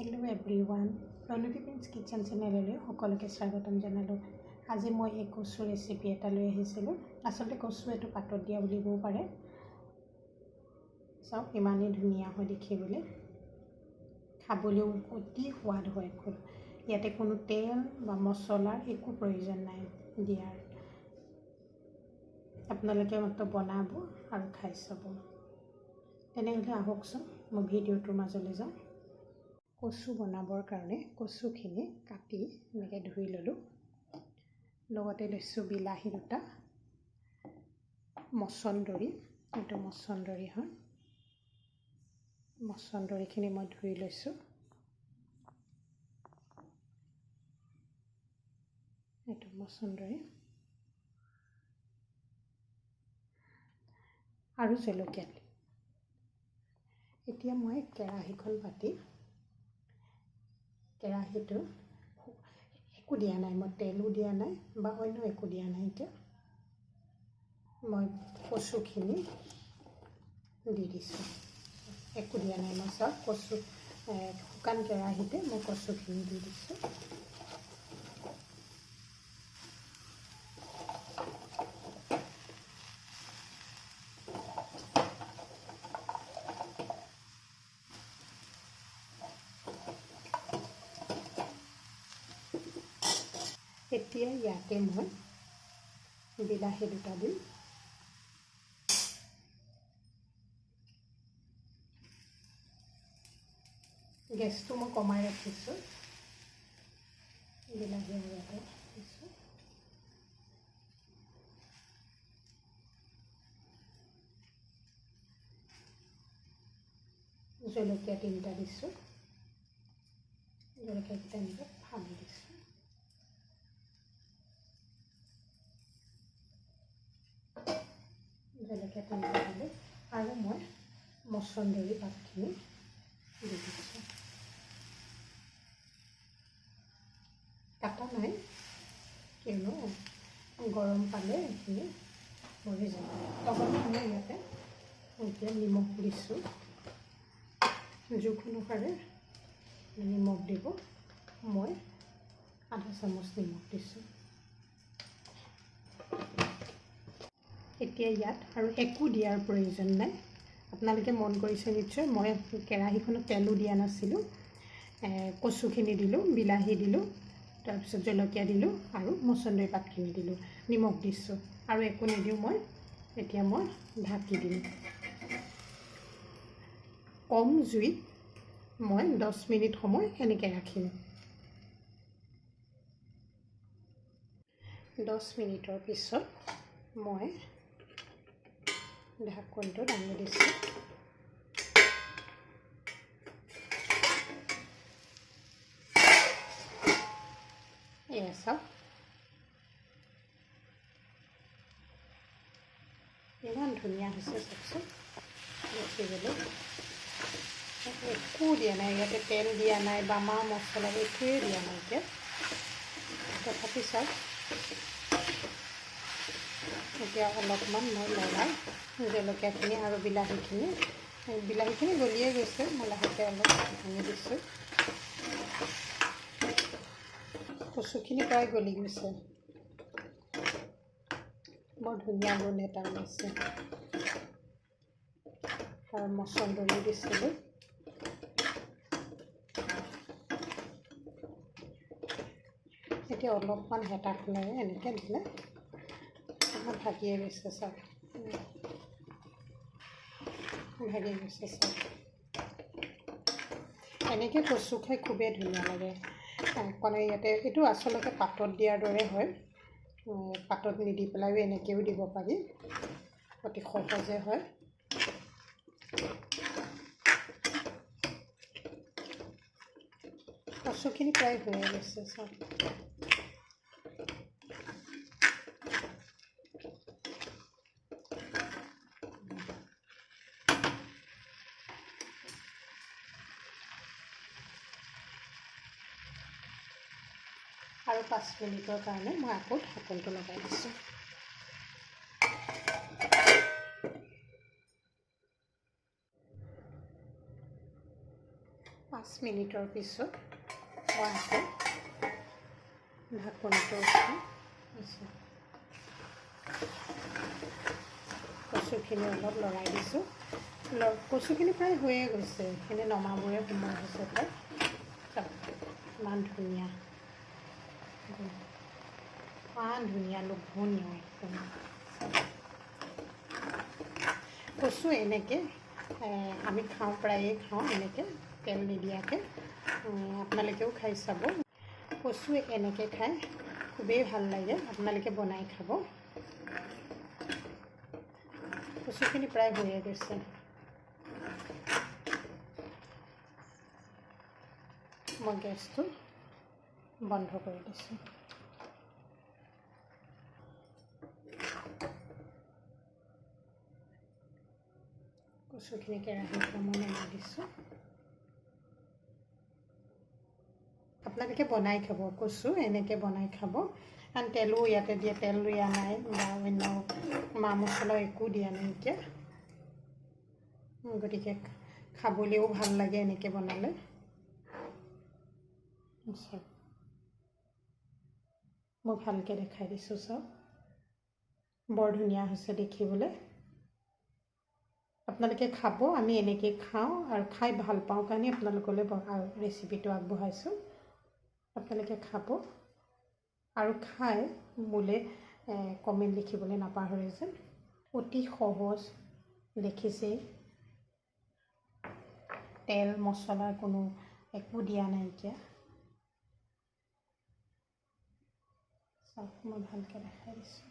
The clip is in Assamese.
Hello' everyone, Pranati prince kitchen চেনেললৈ সকলোকে স্বাগতম জনালোঁ। আজি মই এই কচু ৰেচিপি এটা লৈ আহিছিলোঁ। আচলতে কচু এইটো পাতত দিয়া বুলিবও পাৰে। চাওক, ইমানেই ধুনীয়া হয় দেখিবলৈ, খাবলৈও অতি সোৱাদ হয় খুব। ইয়াতে কোনো তেল বা মছলাৰ একো প্ৰয়োজন নাই দিয়াৰ। আপোনালোকে মাত্ৰ বনাব আৰু খাই চাব। তেনেহ'লে আহকচোন, মই ভিডিঅ'টোৰ মাজলৈ যাওঁ। কচু বনাবৰ কাৰণে কচুখিনি কাটি এনেকৈ ধুই ল'লোঁ। লগতে লৈছোঁ বিলাহী দুটা, মচন্দৰী, এইটো মচন্দৰী হয়। মচন্দৰীখিনি মই ধুই লৈছোঁ। এইটো মচন্দৰী আৰু জলকীয়া। এতিয়া মই কেৰাহীখন পাতি, কেৰাহীটো একো দিয়া নাই, মই তেলো দিয়া নাই বা অন্য একো দিয়া নাই। এতিয়া মই কচুখিনি দি দিছোঁ, একো দিয়া নাই মই। চাওক, কচু শুকান কেৰাহীতে মই কচুখিনি দি দিছোঁ। এতিয়া ইয়াতে মই বিলাহী দুটা দিম। গেছটো মই কমাই ৰাখিছোঁ। বিলাহী আৰু এটা দিছোঁ। জলকীয়া তিনিটা দিছোঁ। জলকীয়াকেইটা এনেকৈ ফালি দিছোঁ। জলকীয়া তিনিটা দিলোঁ আৰু মই মচন্দৰী পাতখিনি দি দিছোঁ। কাটা নাই, কিয়নো গৰম পালে এইখিনি মৰি যাব। লগত মই ইয়াতে এতিয়া নিমখ দিছোঁ, জোখ অনুসাৰে নিমখ দিব। মই আধা চামুচ নিমখ দিছোঁ। এতিয়া ইয়াত আৰু একো দিয়াৰ প্ৰয়োজন নাই। আপোনালোকে মন কৰিছে নিশ্চয়, মই কেৰাহীখনত তেলো দিয়া নাছিলোঁ। কচুখিনি দিলোঁ, বিলাহী দিলোঁ, তাৰপিছত জলকীয়া দিলোঁ আৰু মচন্দৰী পাতখিনি দিলোঁ, নিমখ দিছোঁ আৰু একো নিদিওঁ মই। এতিয়া মই ঢাকি দিম। কম জুইত মই 10 মিনিট সময় এনেকৈ ৰাখিম। 10 মিনিটৰ পিছত মই ঢাকোনটো দাঙি দিছোঁ। এয়া চাওক, ইমান ধুনীয়া হৈছে, চাওকচোন দেখিবলৈ। একো দিয়া নাই ইয়াতে, তেল দিয়া নাই বা মা মছলা একোৱেই দিয়া নাই এতিয়া। তথাপি চাওক, এতিয়া অলপমান মই লৰাই জলকীয়াখিনি আৰু বিলাহীখিনি, বিলাহীখিনি গলিয়ে গৈছে, মই লাহেকৈ অলপ ভাঙি দিছোঁ। কচুখিনি প্ৰায় গলি গৈছে। বৰ ধুনীয়া গোন্ধ এটা ওলাইছে আৰু মচন্দৰীও দিছিলোঁ। এতিয়া অলপমান হেতাখনেৰে এনেকৈ দিলে ভাগিয়ে গৈছে চাওক, ভাগি গৈছে চাওক। এনেকৈ কচু খাই খুবেই ধুনীয়া লাগে। মানে ইয়াতে এইটো আচলতে পাতত দিয়াৰ দৰে হয়। পাতত নিদি পেলাইও এনেকৈও দিব পাৰি, অতি সহজে হয়। কচুখিনি প্ৰায় হৈয়ে গৈছে চাওক। আৰু 5 মিনিটৰ কাৰণে মই আকৌ ঢাকোনটো লগাই দিছোঁ। পাঁচ 5 মিনিটৰ পিছত মই আকৌ ঢাকনিটো উঠাই দিছোঁ। কচুখিনি অলপ লৰাই দিছোঁ। কচুখিনি প্ৰায় হৈয়ে গৈছে। এইখিনি নমাবৰে সময় হৈছে প্ৰায়। চাওক, ইমান ধুনীয়া, ইমান ধুনীয়া, লোভনীয় একদম। কচু এনেকৈ আমি খাওঁ, প্ৰায়ে খাওঁ এনেকৈ তেল নিদিয়াকৈ। আপোনালোকেও খাই চাব। কচু এনেকৈ খাই খুবেই ভাল লাগে। আপোনালোকে বনাই খাব। কচুখিনি প্ৰায় হৈয়ে গৈছে। মই গেছটো বন্ধ কৰি দিছোঁ। কচুখিনি কেৰাহীৰ পৰা মই নমাই দিছোঁ। আপোনালোকে বনাই খাব। কচু এনেকৈ বনাই খাব, কাৰণ তেলো ইয়াতে দিয়ে, তেল দিয়া নাই বা অন্য মা মছলা একো দিয়া নাই এতিয়া। গতিকে খাবলৈও ভাল লাগে এনেকৈ বনালে। চাওক, মই ভালকৈ দেখাই দিছোঁ। চাওক, বৰ ধুনীয়া হৈছে দেখিবলৈ। আপোনালোকে খাব। আমি এনেকৈ খাওঁ আৰু খাই ভাল পাওঁ কাৰণে আপোনালোকলৈ ৰেচিপিটো আগবঢ়াইছোঁ। আপোনালোকে খাব আৰু খাই মোলৈ কমেণ্ট লিখিবলৈ নাপাহৰে যেন। অতি সহজ, দেখিছেই, তেল মছলা কোনো একো দিয়া নাইকিয়া। চাওক, মই ভালকৈ দেখাই দিছোঁ।